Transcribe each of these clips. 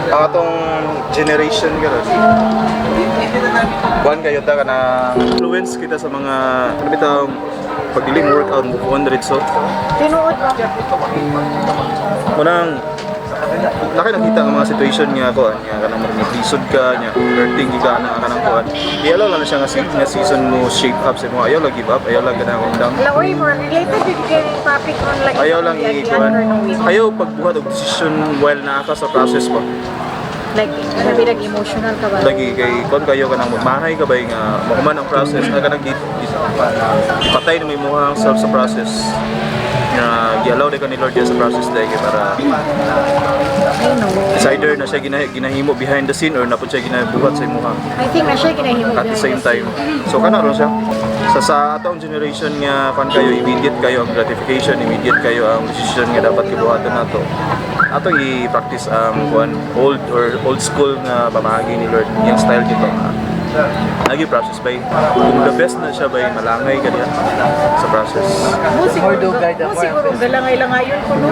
Ang atong generation karon, kuan kayo ta kana influence kita sa mga ano bitaw, pag dili mo work out, move on diretso. Tinuod ba? Munang laki nakita ang mga situation nga kuan nga kanang murag lisod ka nya, hurting ka na kanang kuan, i-allow lang na siya nga, nga season mo shape up sa mo. Ayaw lang give up, ayaw lang ganang down. Wala, oy, more related din kay topic on like Ayaw lang i-kuan, ayaw pagbuhat og decision while naa ka sa process pa. Like, sabi nag emotional ka ba? Lagi kay kuan kayo, kanang mahay ka ba nga mahuman ang process na kanang ipatay na may imuhang self sa process nga gi-allow ka ni Lord diya sa process dahil kay para I know. it's either na siya ginahimo behind the scene or na pud siya ginabuhat sa imuha I think na siya ginahimo at the behind same time. scene. So kana ron siya. Sa atong generation nga kan kayo, immediate kayo ang gratification, immediate kayo ang decision nga dapat gibuhaton nato. Ato i-practice ang kuan, old or old school nga pamaagi ni Lord, yung style dito nga lagi process bay. Kung the best na siya bay, malangay ka diya sa process. Mo siguro, More do guide mo siguro galangay-langayon ko no.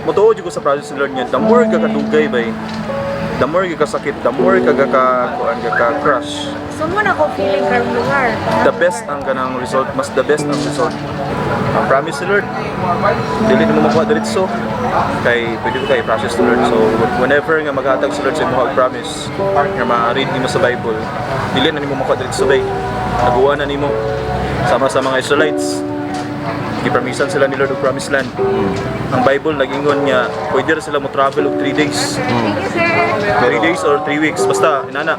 Motuo jud ko sa process ni Lord nga the more ka kadugay bay, the more ka kasakit, the more ka kuan ka ka crush, So mo na ko feeling karong lugar. the best ang kanang result, mas the best ang result. Ang promise ni Lord, dili nimo makuha diretso kay pwede ko kay process ni Lord. So whenever nga maghatag si Lord sa imong og promise nga ma-read nimo sa Bible, dili na nimo makuha diretso bay. Naguwa na nimo. Sama sa mga Israelites, gipromisan sila ni Lord og promised land. Ang Bible nagingon nga pwede ra sila mo travel og 3 days. Thank you, sir. 3 days or 3 weeks, basta inana.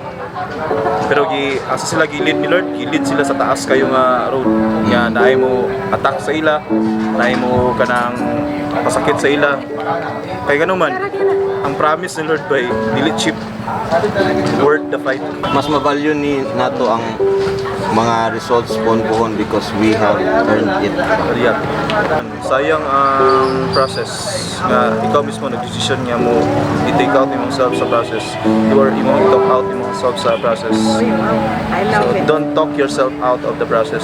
Pero gi asa sila gi-lead ni Lord? Gi-lead sila sa taas kayo nga road nga naay mo attack sa ila, naay mo kanang pasakit sa ila. Kay gano man ang promise ni Lord bay, dili cheap, worth the fight. Mas ma-value ni nato ang mga results pohon because we have earned it. Yeah. Sayang ang process nga ikaw mismo nagdesisyon nga mo i-take out imong self sa process. You are imong i-talk out imong self sa process. Uy, wow. I love So it. don't talk yourself out of the process.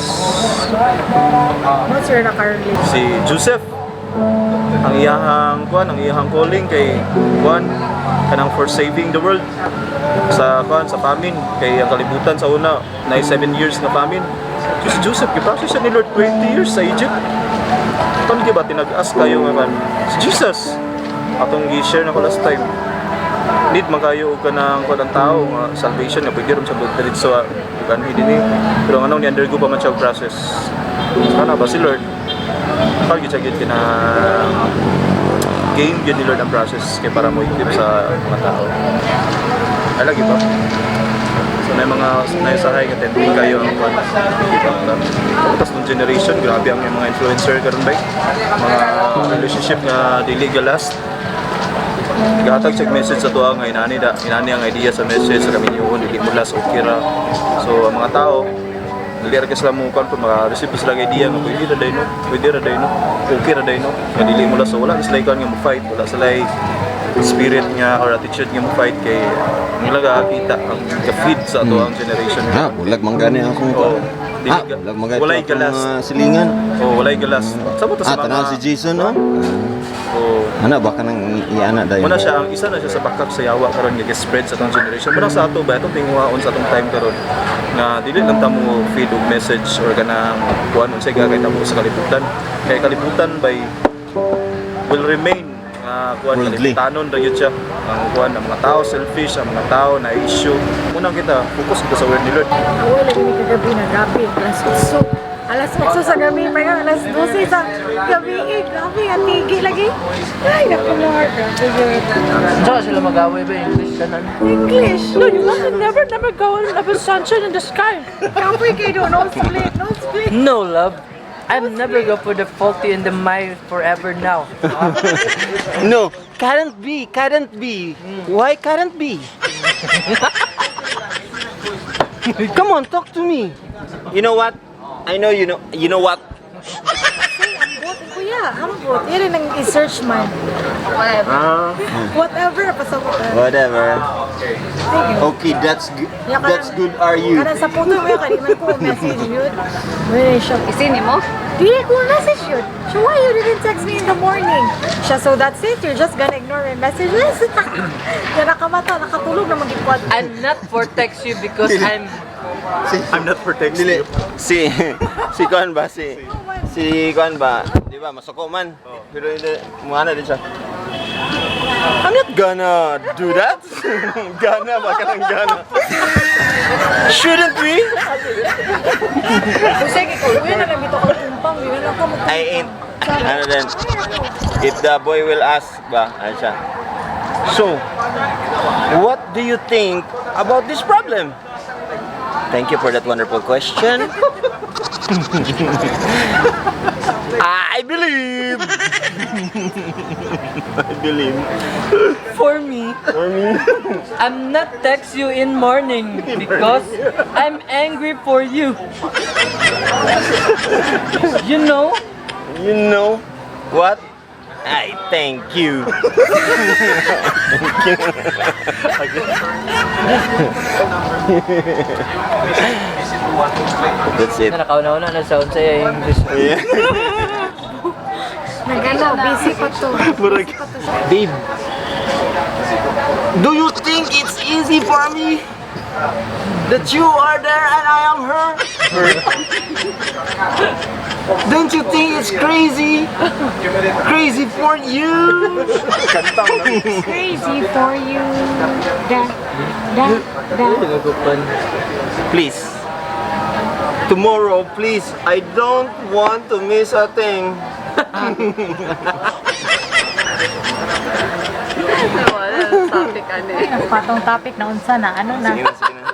Mo sir na karon. Si Joseph, ang iyahang kuan, ang iyahang calling kay kuan kanang for saving the world sa kuan sa famine, kay ang kalibutan sa una na 7 years na famine. So si Joseph, gi-process siya ni Lord 20 years sa Egypt. Tan ba tinag-as kayo nga kan si Jesus atong gi-share na ko last time, need man kayo og kanang kuan ang tao nga salvation nga pwede ron sa diretso ug anhi dinhi, pero ang anong ni undergo pa man siya og process. Sana ba si Lord pag siya gyud kina game gyud ni Lord ang process kay para mo equip sa mga tao. Ay lagi ba? So na mga naisahay nga tempting kayo ang kuan, give up na. Tapos nung generation, grabe ang mga influencer karon ba? Mga relationship nga dili ga last. Gahatag siya message sa tuwa nga inani da, inani ang idea sa message sa kami niyo, dili mo last, okay ra. So ang mga tao dili ra kay sila mo kuan, pag maka-receive sila og idea nga pwede ra day no, pwede ra day no, okay ra day no, nga dili mo last. So wala sila kuan nga mo fight, wala sila spirit nga or attitude nga mo fight kay ang ila gakita ang ga-feed sa ato ang generation. Ah, bulag man gani akong Oo. Dili Ah, bulag man gani walay akong galas. mga silingan. Oh, walay galas. Sa to sa Ah, tanaw si Jason, no? Oh. Ana baka nang iana dayon. Muna siya ang isa na siya sa bakak sa yawa karon nga spread sa atong generation. Muna sa ato ba atong tinguhaon sa atong time karon nga dili lang ta mo feed og message or kanang kuan unsay gagay tamo sa kalibutan. Kay kalibutan by will remain nga kuan, Worldly. kalibutanon ra gyud siya. Ang kuan, ang mga tao selfish, ang mga tao na issue. Unang kita focus kita sa word ni Lord. Away lagi ni kagabi na grabe alas 8. Alas 8 sa gabi pa nga, alas 12 sa gabi. Eh, grabe, ang tigi lagi. Ay, naku Lord. Grabe yun. Saan sila mag-away ba? English tanan. English. No, you must never, never go and have a sunshine in the sky. Kapoy kayo, no split, no split. No, love. I'm never go for the faulty in the my forever now. No, can't be, can't be. Why can't be? Come on, talk to me. You know what? I know you know. You know what? Say, ambot. Kuya, ambot. Yan ang i-search man. Ah, Whatever, pasabot. Whatever. Okay, that's good. That's good. Are you? Kanang sa puto mo, kanina ko message yun. Wala siya. Isini mo? Dili ko message yun. Siya, why you didn't text me in the morning? Siya, so that's it? You're just gonna ignore my messages? Ya nakamata, nakatulog na mag-ipod. I'm not for text you because I'm I'm not for text Dili you. si kuan ba si kuan ba, di ba masuko man. Pero hindi muana din siya. I'm not gonna do that. Gonna ba ka nang gonna? Shouldn't we? Kasi ko, uy na lang ito ka tumpang, di na lang ka magtumpang. I ain't ano din. If the boy will ask ba, ano siya. So, what do you think about this problem? Thank you for that wonderful question. I believe. I believe. For me. For me. I'm not text you in morning because I'm angry for you. You know, You know what? I thank you. That's it. Na nakauna-una na sound sa English. Yeah. Nag-ano, busy pa to. Busy pa to siya. Babe, do you think it's easy for me that you are there and I am her? Don't you think it's crazy? Crazy for you? Crazy for you. Da, da, da. Please. Tomorrow, please. I don't want to miss a thing. Wala, topic ano eh. Patong topic na unsa na, ano na. Sige na, sige na.